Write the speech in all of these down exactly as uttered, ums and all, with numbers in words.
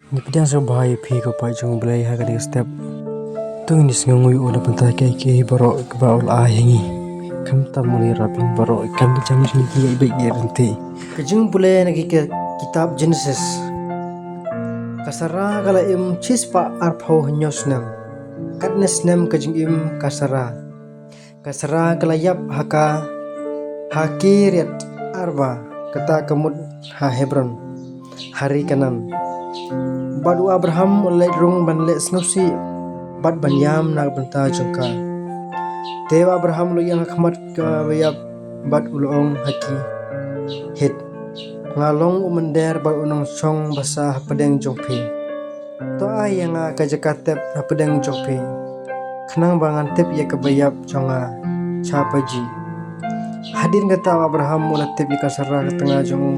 Ngi pdiang sngewbha ïa phi ko paid jong U Blei ha kane ka step. To ngin sngewnguh ïa u na bynta kiei kiei baroh kiba u la ai ha ngi. Khamtam u la ïarap ïa ngi baroh, kam jam jingïaid beit ïaid ryntih. Ka jingpule na ki, ka kitab Genesis. Ka Sara ka la im shispah arphew hynñiew snem. Katne snem ka jingim ka Sara. Ka Sara ka la ïap ha ka, ha Kiriat Arba, kata ka mut ha Hebron, ha ri Kanaan. Bad u Abraham u la leit rung ban leh sngewsih bad ban ïam na ka bynta jong ka. Te u Abraham u la ïeng ha khmat kaba ïap bad u la ong ha ki, Hit, nga long u mynder bad u nongshong basa hapdeng jong phi. To ai ïa nga ka jaka tep hapdeng jong phi, khnang ba ngan tep ïa kaba ïap jong nga sha pajih. Hadien kata u Abraham u la tep ïa ka Sara ka tnga jong u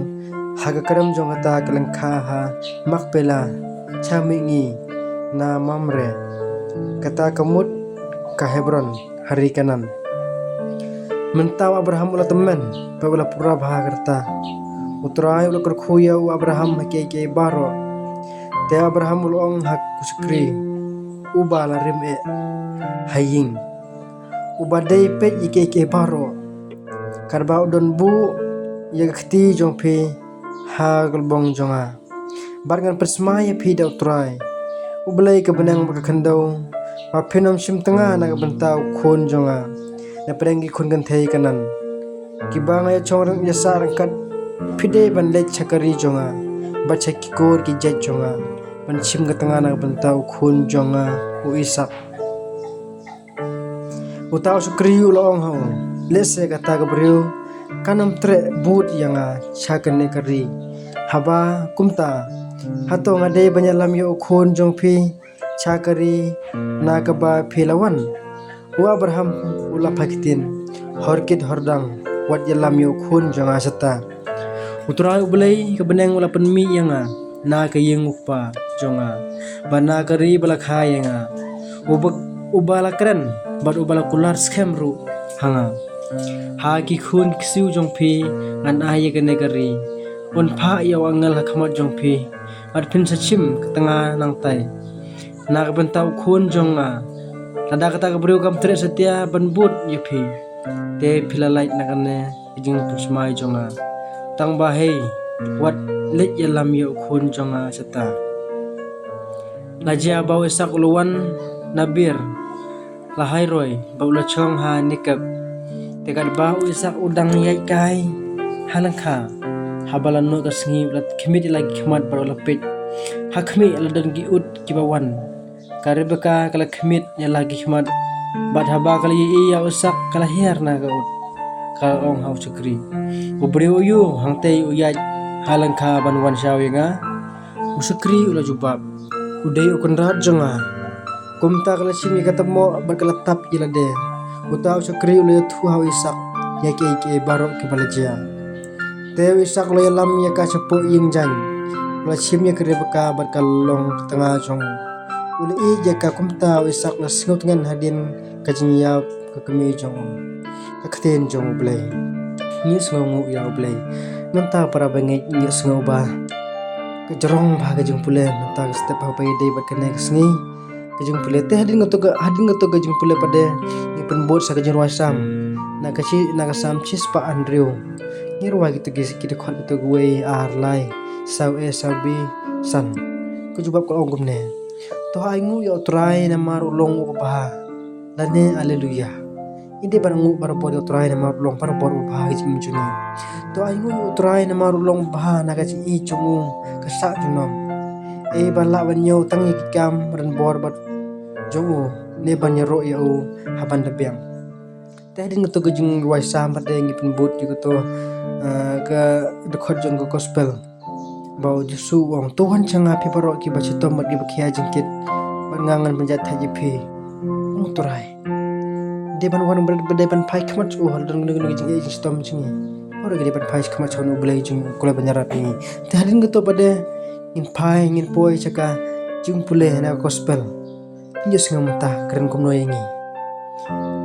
ha ka krem jong kata ka lyngkha ha Makpela, sha mihngi na Mamre, kata ka mut ka Hebron, ha ri Kanaan. Mynta u Abraham u la tymmen bad u la pura bha ha ka rta. U Trai u la kyrkhu ïa u Abraham ha kiei kiei baroh. Te Abraham u la ong ha u shakri uba la rim eh ha ïing, uba dei peit ïa kiei kiei baroh, katba u don buh ïa ka kti jong phi ha ka lbong jong nga, bad ngan pynsmai ïa phi da U Trai, U Blei ka bneng bad ka khyndew, ba phin ym shim tnga na ka bynta u khun jong nga napdeng ki khun kynthei Kanaan, kiba nga ïashong ryngkat. Phi dei ban leit sha ka ri jong nga bad sha ki kur ki jait jong nga, ban shim ka tnga na ka bynta u khun jong nga u Isaak. Uta u shakri u la ong ha u, Lehse kata ka briew kan ym treh bud ïa nga sha kane ka ri. Haba kumta, hato nga dei ban ïalam ïa u khun jong phi sha ka ri na kaba phi la wan? U Abraham u la phai ktien, Hor kit hor dang, wat ïalam ïa u khun jong nga shata. U Trai U Blei ka bneng u la pynmih ïa nga na ka ïing u kpa jong nga, bad na ka ri ba la kha ïa nga, uba, uba la kren bad uba la kular skhem ruh ha nga. Ha ki khun ki ksiew jong phi ngan ai ïa kane ka ri. Un phah ïa u angel ha khmat jong phi, bad phin sa shim ka tnga nangtai na ka bynta u khun jong nga. Lada kata ka briew kam treh satia ban bud ïa phi, te phi la lait na kane ka jingpynsmai jong nga. Tang ba hei, wat leit ïalam ïa u khun jong nga shata. La jia ba u Isaak u la wan na Beer Lahai-roi bad u la shong ha Negeb. Te katba u Isaak u dang ïaid kai ha lyngkha, haba la noh ka sngi u la khmied ïa la ki khmat bad u la peit ha khmih la don ki ut kiba wan. Ka Rebeka ka la khmied ïa la ki khmat, bad haba ka la ïohi ïa u Isaak ka la hiar na ka ut. Ka la ong ha u shakri, U briew aïu hangtei u ïaid ha lyngkha ban wan shaw ïa nga? U shakri u la jubab, U dei u kynrad jong nga. Kumta ka la shim ïa ka tmoh bad ka la tap ïa lade. Uta u shakri u la ïathuh ha u Isaak ïa kiei kiei baroh kiba la jia. Te u Isaak u la ïalam ïa ka shapoh ïing jaiñ. U la shim ïa ka Rebeka bad ka long ka tnga jong u. U la ïeit ïa ka. Kumta u Isaak u la sngewtngen hadien ka jingïap ka kmie jong u. Ka ktien jong U Blei. Ngi sngewnguh ïa U Blei. Mynta para bangeit ngi sngew ba ka jrong bha ka jingpule mynta ka step haba ïadei bad kane ka sngi. Ka jingpule te hadien kato ka, hadien kato ka jingpule pat de ngi pynbud sa ka jingrwai Salm. Na ka shi, na ka Salm shispah hynriew. Ngi rwai kito ki, ki dkhot kito kiwei, ar, lai, saw, e, saw, b, san. Ka jubab ka ong kumne. To ainguh ïa U Trai namar u long uba bha. Lane Alleluia. Ngi dei ban nguh barabor ïa U Trai namar u long barabor uba bha ha ka jingim jong ngi. To ainguh ïa U Trai namar u long uba bha, na ka jingïeit jong u ka sah junom. Ei ba lah ban ñiew tang ïa ki kam rangbor bad jong u, ne ban ïaroh ïa u ha ban da biang. Te hadien kato ka jingrwai Salm pat de ngi pynbud ïa kato, eh, ka dkhot jong ka gospel. Ba u Jisu u ong, to wan sha nga phi baroh kiba shitom bad kiba khia jingkit, bad nga ngan pynjah thait ïa phi. Ong U Trai. Dei ban wan bad, bad dei ban phai khmat sha u ha la don kano kano ka jingeh jingshitom jong ngi. Baroh ngi dei ban phai khmat sha U Blei jong ngi, U Blei ban ïarap ïa ngi. Te hadien kato pat de ngin phai, ngin poi sha ka jingpule na ka gospel. Ngi ïohsngew mynta kren kumno ïa ngi.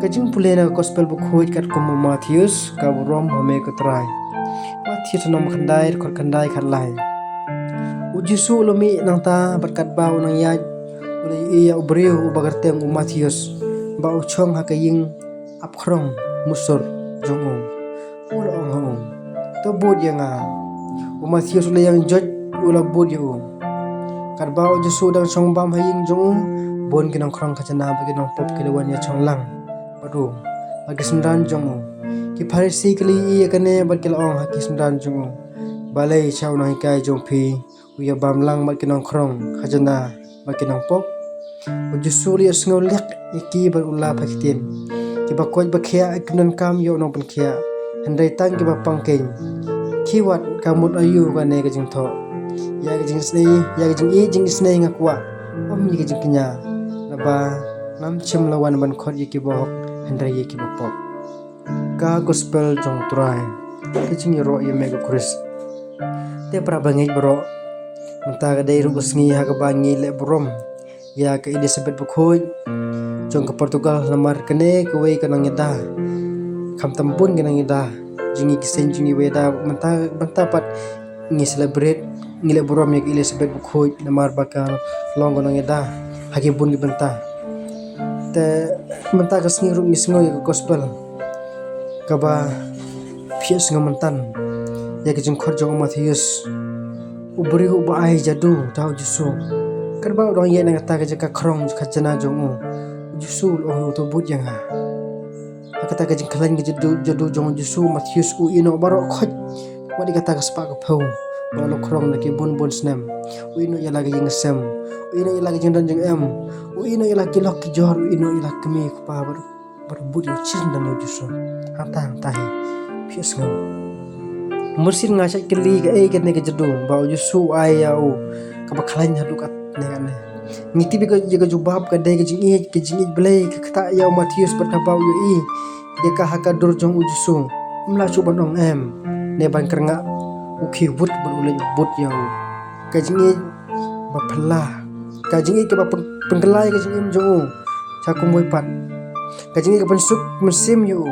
Ka jingpule na ka gospel bakhuid katkum u Mathaios, ka burom ha me ko Trai. Mathaios lynnong khyndai, dkhot khyndai khatlai. U Jisu u la mih nangta bad katba u nang ïaid, u la ïohi ïa u briew uba kyrteng u Mathaios, ba u shong ha ka ïing apkhrong musur jong u. U la ong ha u, "To bud ïa nga." U Mathaios u la ïeng joit, u la bud ïa u. Katba u Jisu u dang shong bam ha ïing jong u, bun ki nongkhrong khajna bad ki nongpop ki la wan ïashong lang bad u bad ki synran jong u. Ki Pharisi ki la ïohi ïa kane bad ki la ong ha ki synran jong u, "Balei sha u nonghikai jong phi u ïa bam lang bad ki nongkhrong khajna bad ki nongpop?" U Jisu u la ïohsngew liak ïa ki bad u la lap ha ki ktien, "Kiba koit ba khiah kim donkam ïa u nongpynkhiah, hynrei tang kiba pang keiñ. Khie wad, ka mut aïu kane ka jingthoh? Ïa ka jingisnei, ïa ka jingïeit jingisnei nga kwah, ym ïa ka jingkñia. Naba ngam shym la wan ban khot ïa kiba hok, hynrei ïa kiba pop." Ka Gospel jong u Trai. Ka jingïaroh ïa me ko Khrist. Te para bangeit baroh, mynta ka dei ruh ka sngi ha kaba ngi leh burom ïa ka Elizabeth Bakhuid jong ka Portugal, namar kane kawei ka nongïada, khamtam bun ki nongïada jong ngi, ki seng jong ngi ba ïada mynta, mynta pat ngi celebrate, ngi leh burom ïa ka Elizabeth Bakhuid namar ba ka long ka nongïada ha ki bun ki bynta. Te mynta ka sngi ruh ngi sngew ïa ka Gospel kaba phi ïohsngew mynta ïa ka jingkhot jong u Mathaios, u briew uba ai jadu da u Jisu. Katba u dang ïaid na kata ka jaka khrong khajna jong u, u Jisu u la ong, "To bud ïa nga." Ha kata ka jingkhlaiñ ka jadu, jadu jong u Jisu, Mathaios u ïehnoh baroh khoit, wat ïa kata ka spah ka phew ba u la khrong da ki bun bun snem. U ïehnoh ïa la ka jingïaseng, u ïehnoh ïa la ka jingdon jingem, u ïehnoh ïa la ki lok ki jor, u ïehnoh ïa la ka kmie ka kpa, bad, bad u bud ïa u shisien don ïa u Jisu. Hangta hangta hi phi ïohsngew. Mynsiem nga shait kylli kaei kane ka jadu ba u Jisu u ai ïa u kaba khlaiñ haduh katne katne. Ngi tip ïa ka, ïa ka jubab ka dei ka jingïeit, ka jingïeit Blei ka ktah ïa u Mathaios bad haba u ïohi ïa ka ha ka dur jong u Jisu, um lah shuh ban ong em ne ban kyrngah, u khie wut bad u leit bud ïa u. Ka jingïeit ba phylla, ka jingïeit kaba pyn-, pynkylla ïa ka jingim jong u sha kumwei pat. Ka jingïeit ka pynsuk mynsiem ïa u.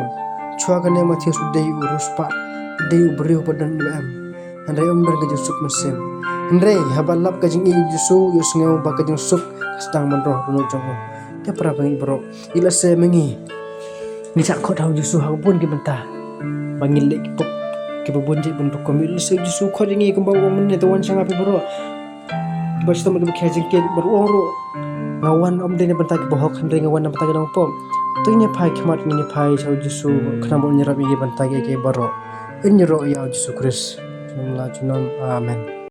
Shuwa kane Mathaios u dei u riewspah, u dei u briew ba don ïa u em. Hynrei um don ka jingsuk mynsiem. Hynrei haba lap ka jingïeit u Jisu, u ïohsngew ba ka jingsuk ka sdang ban rong ha dohnud jong u. Te para bangeit baroh, ïa lehse ma ngi, ngi shah khot ha u Jisu ha ka bun ki bynta ba ngi leh ki pop kiba bun jait bun rukom. Ïa lehse u Jisu u khot ïa ngi kumba u ong mynne, "To wan sha nga phi baroh kiba shitom bad kiba khia jingkit." Bad u ong ruh, "Nga wan ym dei na bynta kiba hok, hynrei nga wan na bynta ki nongpop." To ngin ïa phai khmat, ngin ïa phai sha u Jisu khnang ba un ïarap ïa ngi bynta kiei kiei baroh. Ngin ïaroh ïa u Jisu Khrist. Junom la junom. Amen.